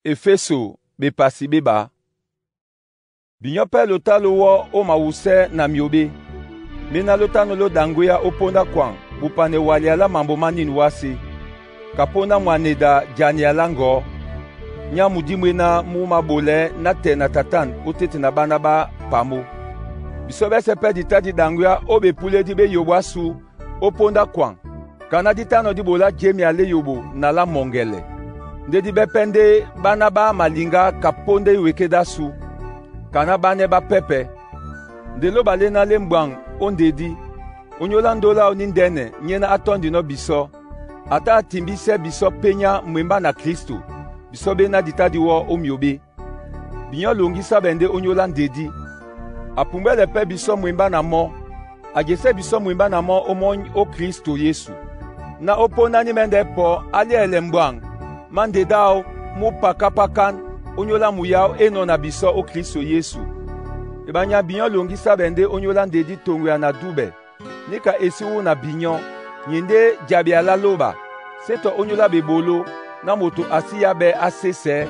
Efeso bepasi bébǎ. Binyɔ́ pɛ́ lotá lowɔ́ ó mawusɛ na myobé, méná lótánɔ́ lóɗaŋgwéá ó póndá kwaŋ bupanɛ walea lá mambo má nîn wáse, ka póndá mwaneda janea lá ŋgɔ̌, nyá mudí mwéná mú maɓolɛɛ́ nátɛ na Tatan ótéte na báná bá pamó. Bisɔ́ ɓɛ́sɛ̄ pɛ́ di tá di ɗaŋgwéá ó bepúlédí bé yoɓo ásu ó póndá kwaŋ, kaná dí tánɔ̄ dí ɓolá jěmea lá eyoɓo na lá mɔŋgɛlɛ. Ndé dí bɛ́ pɛ́ ndé báná ɓá maliŋgá ka póndá eweké dásu, kaná bánɛ́ bá pɛ́pɛ̄. Nde lóba léná lé mbwaŋ ó ndedí, ónyólá ndóláō ní ndɛ́nɛ nyéná á tɔ́ndinɔ́ bisɔ́. A tá a timbísɛ bisɔ́ pényá mwembá na Klísto, bisɔ́ ɓéná di tá di wɔ́ ó myobé. Binyɔ́ longísá bɛ ndé ónyólá ndedí. A pumbwɛ́lɛ pɛ́ bisɔ́ mwembá na mɔ́, a jesɛ́ bisɔ́ mwembá na mɔ́ ómɔ́ny ó Klísto Yesu, ná ó póndá ní mɛ́ndɛ́ pɔ á lyɛ́ɛlɛ mbwaŋ má ndedáō mú pakápákán ónyólá muyáó énɔ̄ na bisɔ́ ó Klísto Yesu. Eɓanya binyɔ́ longísá bɛ ndé ónyólá ndedí toŋgoya na dúbɛ, níka e sí wú na binyɔ́, nye ndé jabea lá lóba, sétɔ ónyólá ɓeɓoló, ná moto a sí yábɛ̄ á sésɛɛ́.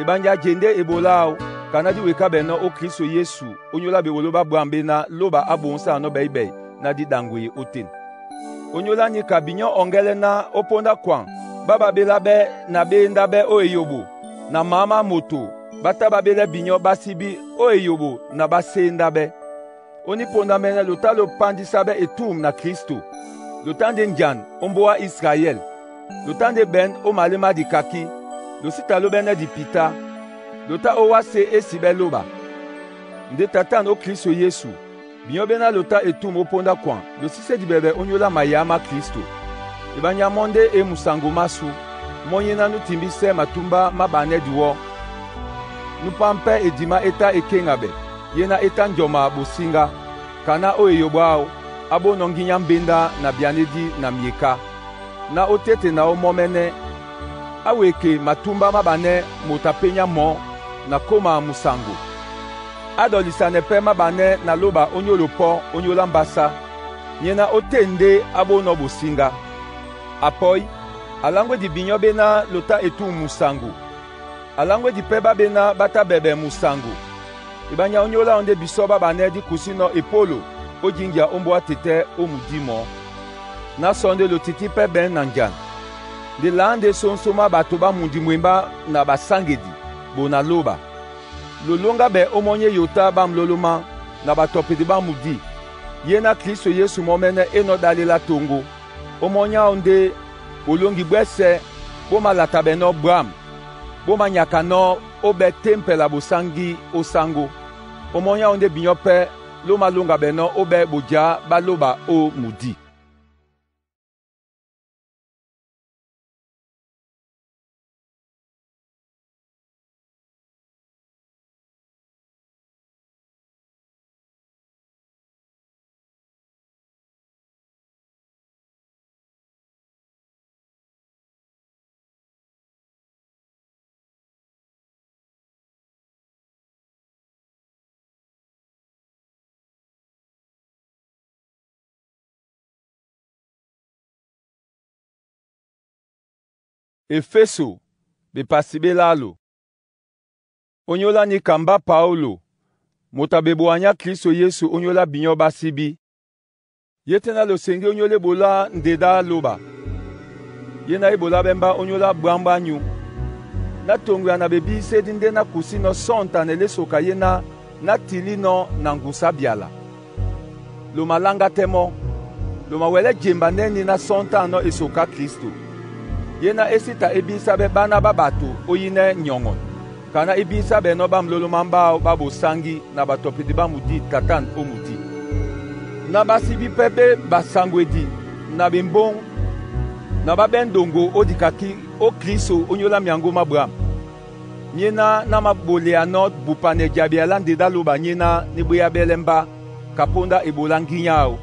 Eɓanya jendé eboláō, kaná dí weká bɛnɔ́ ó Klísto Yesu ónyólá ɓeɓoló ɓá bwâm ɓéná lóba á ɓoŋsáanɔ́ ɓɛ̌y-ɓɛy ná dí ɗaŋgweye ótên. Ónyólá níka binyɔ́ ɔŋgɛ́lɛ́ ná ó póndá kwaŋ ɓá ɓaɓélábɛ́ na ɓéendábɛ́ ó eyoɓo na maá má moto ɓá tá ɓá ɓélɛ́ binyɔ́ ɓá síbí ó eyoɓo na ɓá séendábɛ́. Ó ní pondamɛnɛ lotá lópandísábɛ́ etûm na Klísto, lotá ndé njan ó mbóa Israyɛl, lotá ndé ɓɛ̌n ó malé má dikakí, losíta lóɓɛ́nɛ́ dipitá, lotá ó wásē é siɓɛ́ lóba. Ndé Tatân ó Klísto Yesu, binyɔ́ ɓéná lotá etûm ó póndá kwaŋ, losísɛ́ dibɛɛbɛ ónyólá mayá má Klísto. Eɓanya mɔ́ ndé e musaŋgo másu, mɔ́ nyéná nú timbísɛ́ matúmbá má ɓanɛ́ diwɔ́. Nú pám pɛ́ edimá é tá e kéŋabɛ, yéná é tá njɔma bosíŋgá, kaná ó eyoɓo áō, á ɓónɔ̄ ŋgínya mbéndá na byanédí na myeká, ná ó téte na ó mɔ́mɛ́nɛ́, á weke matúmbá má ɓanɛ́ moto a pényá mɔ̌ na kóma musaŋgo. Á ɗɔlisanɛ pɛ́ má ɓanɛ́ na lóba ónyóló pɔ́ ónyólá mbásá, nyéná ó tên ndé á ɓónɔ̄ bosíŋgá. Apɔ́í, a láŋgwedi binyɔ́ ɓéná lotá etûm musaŋgo, a láŋgwedi pɛ́ ɓá ɓéná ɓá tá bɛɛbɛ musaŋgo. Eɓanya ónyóláō ndé bisɔ́ ɓá ɓanɛ́ dí kusínɔ̄ epólo ó jǐngia ó mbóa tetɛ́ ó mudí mɔ̌. Ná sɔ ndé lotití pɛ́ ɓɛ̌n na njan. Nde laá ndé sóñsó má bato ɓá mundi mwembá na basáŋgedi bo na lóba. Lolóŋgá bɛ ómɔ́ny eyotá ɓá mlólómá na batɔpedi ɓá mudí, yéná Klísto Yesu mɔ́mɛ́nɛ́ énɔ̄ ɗále lá toŋgó. Ómɔ́ny áō ndé ɓolóŋgi ɓwɛ́sɛ̄ ɓó mālatabɛnɔ́ bwâm, bó mányakanɔ́ óɓɛ́ témpɛ la bosáŋgí ó sáŋgó. Ómɔ́ny áō ndé binyɔ́ pɛ́ ló málóŋgabɛnɔ́ óɓɛ́ bojá ɓá lóba ó mudí. Efeso bepasi ɓé lálo. Ónyólá níka mbá Paólo, moto a beboa nyá Klísto Yesu ónyólá binyɔ́ ɓá síbí. Yé tɛ́ ná losengí ónyólá ebolá ndedá lóba, yé ná é ɓoláɓɛ́ mbá ónyólá bwǎm̀ bwá nyū. Ná toŋgoya na ɓebísédí ndé ná kusínɔ́ sɔ̂ntanɛ lé soka yéná ná tilínɔ̄ na ŋgusu á byala. Lo maláŋgátɛ́ mɔ́, lo mawɛlɛ́ jemba nɛ́nī ná sɔ́ntánɔ́ esoka Klísto. Yéná é sí ta é bísábɛ́ báná ɓá ɓato ó yínɛ́ nyɔŋɔn, kaná é bísábɛnɔ́ ɓá mlólómá mbáō ɓá bosáŋgí na ɓatɔpedi ɓá mudí Tatân ó mudí. Ná ɓá síbí pɛ́ ɓé basaŋgwedi na ɓembóŋ na ɓá ɓɛ́ ndoŋgo ó dikakí ó Klísto ónyólá myaŋgó má bwâm. Nyéná ná maɓoleanɔ́ bupanɛ jabea lá ndedá lóba nyéná níɓéábɛ́lɛ́ mbá ka póndá ebolá ŋgínya áō.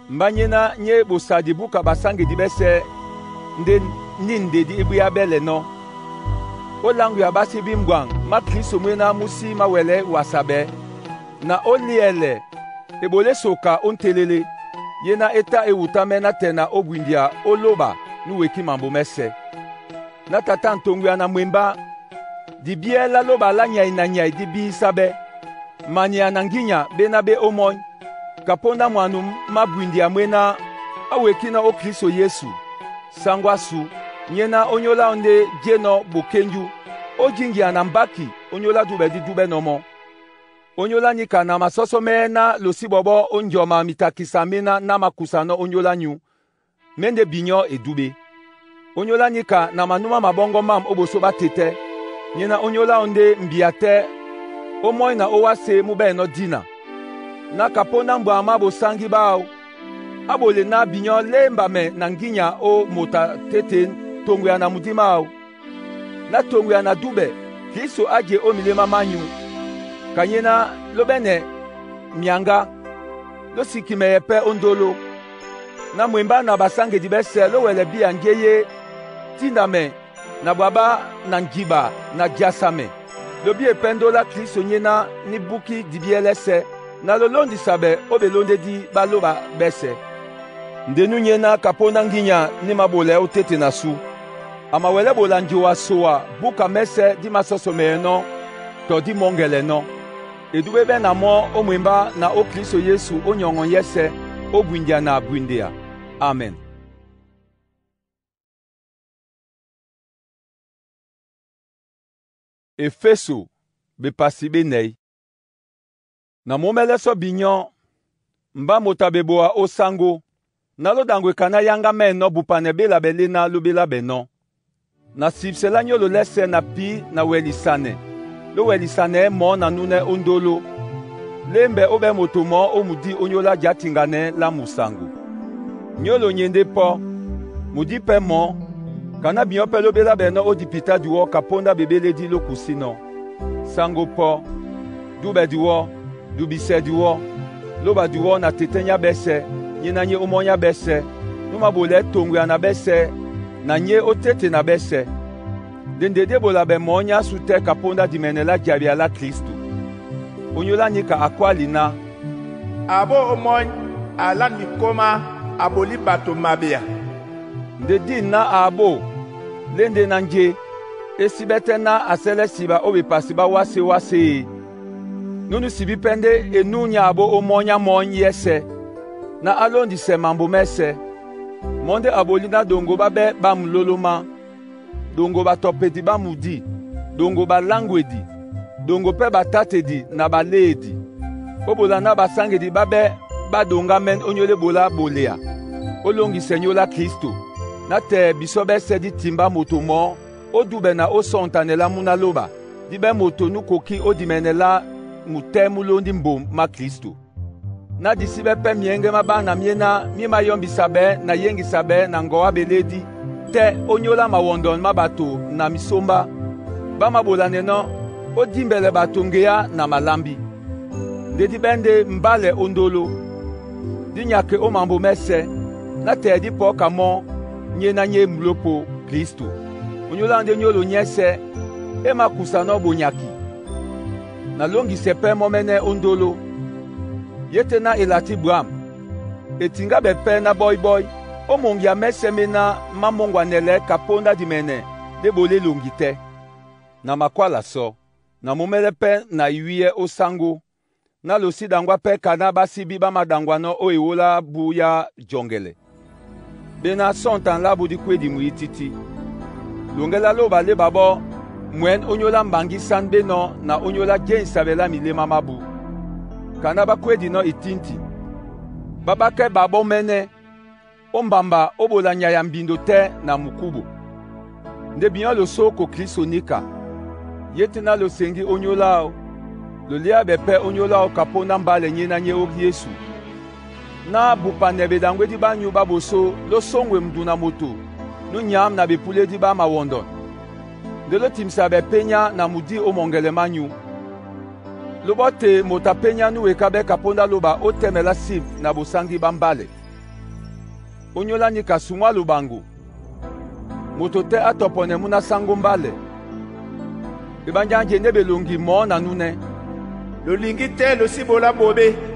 Mbá nyéná nyé ɓosadi búka ɓasáŋgedi ɓɛ́sɛ̄ ndé nîn ndedí é bwéábɛ́lɛnɔ́. Ó láŋgoya ɓá síbí mbwaŋ má Klísto mwéná mú sí máwɛlɛ́ wasa ɓɛɛ́, na ó lyɛ́ɛlɛ ebolé soka ó ntélélé, yéná é tá e wutámɛ́ nátɛ na ó bwindia ó lóba núwekí mambo mɛ́sɛ̄. Ná Tatân toŋgoya na mwembá, Dibyɛ lá lóba lá nyay na nyay di bíyísá bɛ́. Mania na ŋgínya béná bé ómɔ́ny. Kapóndá mwanu má bwindia mwéná á wekí nɔ́ ó Kliso Yesu, sango á su. Nyéná ónyólá ó ndé jénɔ̄ bokénjú, ó jíngia na mbáki ónyólá dúɓɛ dí dúɓɛ́nɔ̄ mɔ́. Ónyólá níka na masɔ́sɔ́ mɛ́ɛ́ ná losí ɓɔɓɔ́ ó njɔma mitakisa méná ná makusanɔ́ ónyólá nyú, mé ndé binyɔ́ e dúɓé. Ónyólá níka na manúmá mabɔ́ŋgɔ́ mâm ó ɓosó ɓá tetɛ́. Nyéná ónyólá ó ndé mbia tɛ́ ómɔ́ny na ówásē mú ɓɛ̂nɔ́ dina. Ná kapóndá mbwa má bosáŋgí báō, á ɓole ná binyɔ́ lémbamɛ na ŋgínya ó moto a tétên toŋgoya na mudí máō. Ná toŋgoya na dúɓɛ, Kliso á je ó milémá mányū, ka nyéná ló ɓɛ́nɛ myaŋgá, ló sikimɛyɛ pɛ́ ó ndóló. Ná mwembá na basáŋgedi ɓɛ́sɛ ló wɛlɛ bíya njé yé tíndamɛ na bwa ɓá na njiɓa na jasamɛ. Ló bíye pɛ́ ndólá Kliso nyéná ní búkí dibyɛ́lɛ́sɛ na ló lóndisa ɓɛ ó ɓelóndédí ɓá lóɓa ɓɛ́sɛ. Ndenú nyéná kapóndá ŋgínya ní māɓolɛɛ́ ótéte na sú. A mawɛlɛ́ ɓola njoa soa búka mɛ́sɛ́ dí masɔ́sɔmɛɛnɔ́ tɔ dí mɔ́ŋgɛlɛnɔ́. E dúɓé ɓɛ́ na mɔ́ ó mwembá na ó Kliso Yesu ó nyɔŋɔ nyɛ́sɛ̄ ó bwindea na bwindea. Amen. Efeso bepasi benɛyi. Na momɛlɛ sɔ binyɔ́, mba moto a beboa ó sango, na lóɗaŋgwe kana yáŋgá mɛ́ɛnɔ́ bupanɛ béla bɛ léná ló bélá bɛnɔ́. Na sibisɛ lá nyólo lɛ́sɛ na pí na wɛlisanɛ, ló wɛlisanɛɛ́ mɔ̌ na núnɛ́ ó ndóló. Lémbɛ ó ɓɛ́ moto mɔ̌ ó mudí ónyólá djǎtiŋganɛɛ́ lá musango. Nyólo nyendé pɔ́, mudí pɛ́ mɔ̌, kana binyɔ́ pɛ́ ló bélá bɛnɔ́ ó dipitá diwɔ́ kapóndá bebélédí ló kusínɔ́. Sango pɔ́, dúɓɛ diwɔ́, dubisɛ diwɔ́, lóɓa diwɔ́ na tetɛ́ nyá ɓɛ́sɛ, nyéná nyé ómɔ́ny á ɓɛ́sɛ, nú maɓolɛɛ́ toŋgoya na ɓɛ́sɛ na nyé ó téte na ɓɛ́sɛ. Nde nde dé ɓola ɓɛ mɔ̌ nyásû tɛ́ kapóndá dimɛɛnɛ lá jabia lá Klisto. Ónyólá níka a kwáli ná, Abó ómɔ́ny a lân mikómá, a ɓolí ɓato maɓea. Nde dîn ná a abó lé ndé ná njé, é síɓɛ́ tɛ́ ná a sɛ́lɛ́ siɓa ó bepasi ɓá wásē-wásē e? Núnú sibí pɛ́ ndé e nú nyá abó ómɔ́ny á mɔ́ny yɛ́sɛ̄, ná á lóndisɛ mambo mɛ́sɛ̄. Mɔ́ ndé a ɓolí ná ɗoŋgo ɓá ɓɛ́ ɓá mulólómá, ɗoŋgo ɓatɔpedi ɓá mudí, ɗoŋgo ɓaláŋgwedi, ɗoŋgo pɛ́ ɓatátedi na ɓaléedi. Ó ɓola ná basáŋgedi ɓá ɓɛ́ ɓá ɗoŋgámɛ́n ónyólá eɓolá ɓolea, ó lóŋgisɛ nyólá Klisto. Ná tɛɛ bisɔ́ ɓɛ́sɛ̄ dí timbá moto mɔ̌ ó dúɓɛ na ó sɔŋtanɛ lá mú ná lóɓa, dí ɓɛ́ moto nú kokí ó dimɛɛnɛ lá mu tɛ́ mú lóndí mbom má Klisto. Ná di síɓɛ́ pɛ́ myɛ́ŋgɛ́ má ɓána míéná mí mayɔ́mbisa ɓɛ̌ na yéŋgisa ɓɛ̌ na ŋgɔ á ɓelédí tɛ́ ónyólá mawɔndɔn má ɓato na misómbá, ɓá māɓolanɛnɔ́ ó dímbɛlɛ ɓato ŋgeá na malámbí. Nde dí ɓɛ́ ndé mbálɛ ó ndóló, dí nyake ó mambo mɛ́sɛ̄, ná tɛɛ dí pɔ́ka mɔ́ nyéná nyé mulópo Klisto. Ónyólá ndé nyólo nyɛ́sɛ̄ é mākusanɔ́ bonyaki, na lóŋgisɛ pɛ́ mɔ́ mɛ́nɛ́ ó ndóló. Yé tɛ́ ná elatí bwǎm, e tiŋgá ɓɛ pɛ́ ná ɓɔ́í-ɓɔ́í, ó moŋgia mɛ́sɛ̄ méná má mɔ́ŋgwanɛlɛɛ́ kapóndá dimɛɛnɛ dé ɓolé eloŋgi tɛ́. Na makwála sɔ, na momɛ́lɛ́ pɛ́ na iwíyɛ́ ó sáŋgó, ná losí ɗaŋgwá pɛ́ kaná ɓá síbí ɓá maɗaŋgwanɔ́ ó ewólá bú yá jɔŋgɛlɛ. Béná sɔ̂ŋtan lá bú dí kwédi mwǐtítí. Loŋgɛ́ lá lóɓa lé ɓaɓɔ́ mwɛ̌n ónyólá mbaŋgísán bénɔ̄ na ónyólá jéisabɛ lá milémá mábū. Kaná ɓá kwédinɔ́ itíntin. Ɓá ɓákɛ́ ɓaɓɔ́ mɛ́nɛ́, ó mbamba ó ɓola nyay ya mbindo tɛ́ na mukúɓo. Nde binyɔ́ losóko Kliso níka. Yé tɛ́ ná loseŋgí ónyóláō, loléá ɓɛ pɛ́ ónyóláō kapóndá mbálɛ nyéná nyé ó Yesu. Ná bupanɛ ɓeɗaŋgwédí ɓányū ɓá ɓosó ló sóŋgwe mudun na moto nú nyǎm na ɓepúlédí ɓá mawɔndɔn. Nde ló timisa ɓɛ pényá na mudí ó mɔŋgɛlɛ mányū. Ló ɓɔ́ te moto a pényá nú wekáɓɛ́ kapóndá lóɓa ó tɛ́mɛ lá sîb na bosáŋgí ɓá mbálɛ. Ónyólá níka sungwá loɓaŋgo, moto tɛ́ á tɔpɔnɛ mú ná sáŋgó mbálɛ. Ɓeɓánjánje ndé ɓeloŋgi mɔ̌ na núnɛ́. Lolingí tɛ́ lo sí ɓolá ɓoɓé.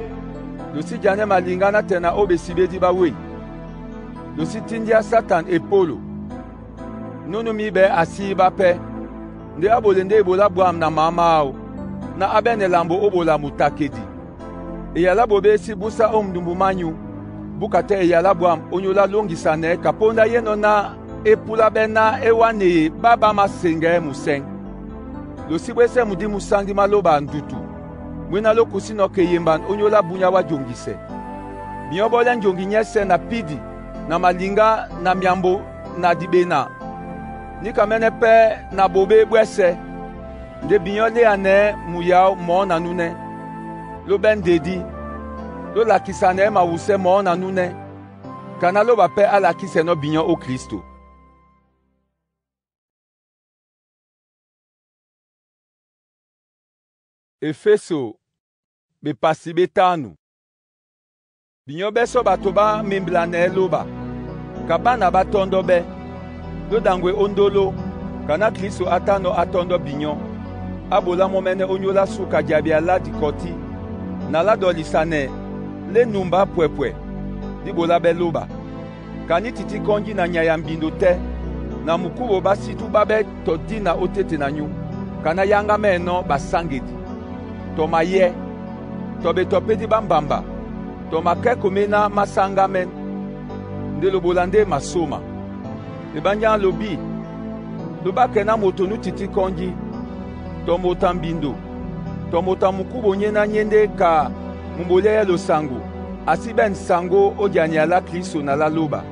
Lo sí janɛ́ maliŋgá nátɛ na ó ɓesibédí ɓá wêy. Lo sí tíndiá Satan epólo. Núnú míɓɛɛ́ a sííbá pɛ́, Nde a bole ndé ebolá bwâm na maá máō, ná á ɓɛ́nɛ lambo ó bolamu takedi. Eyalá bobe e sí búsá ó mundumbu mányu, búka tɛ́ eyalá bwâm ónyólá lóŋgisanɛɛ́ ka póndá yénɔ̄ ná é púláɓɛ́ ná é wáneye ɓá ɓá māseŋgɛɛ́ musɛ́ŋ. Losí bwésɛ mudi mú sáŋgí má lóba ndutu, mwéná ló kusínɔ̄ ke yemban ónyólá bunya bwá joŋgisɛ. Binyɔ́ ɓɔ́lɛ́ njoŋgi nyɛ́sɛ̄ na pídi na maliŋgá na myambo na diɓena, níkamɛ́nɛ́ pɛ́ na ɓobé bwɛ́sɛ̄. Nde binyɔ́ léanɛɛ́ muyáó mɔɔ́ na núnɛ́, ló ɓɛ́ ndedí, ló lakisanɛɛ́ mawusɛ́ mɔɔ́ na núnɛ́, ka ná lóba pɛ́ á lakísɛnɔ́ binyɔ́ ó Klísto. Efeso, bepasi betanu. Binyɔ́ bɛ́sɔ́ bato bá memblanɛɛ́ lóba, ka bána bá tɔ́ndɔ́ ɓɛ́. Ló ɗaŋgwe ó ndóló, ka ná Kliso á tánɔ̄ á tɔ́ndɔ́ binyɔ́, á bolá mɔ́mɛ́nɛ́ ónyólá súka jabea lá dikɔtí na lá dɔlisanɛ lé numbá pwɛpwɛ, dí bolá ɓɛ́ lóba. Ka ní tití kɔ́njí na nyay ya mbindo tɛ́, na mukúbo ɓá sí túɓá ɓɛ́ tɔ dína ótéte na nyú, ka ná yáŋgámɛ́nɔ́ basáŋgedi, tɔ mayɛ́, tɔ betɔpédí ɓá mbamba, tɔ makɛ́ko méná má sáŋgámɛ́n. Nde lobola ndé masóma. Eɓánjá lobi, lóɓákɛ ná moto nú tití kɔ́njí, tɔ moto a mbindo, tɔ moto a mukúbo nyéná-nyé ndé ka mubolɛ́yɛ́ losaŋgo a sí ɓɛ̂n saŋgó ó jania lá Kliso na lá lóba.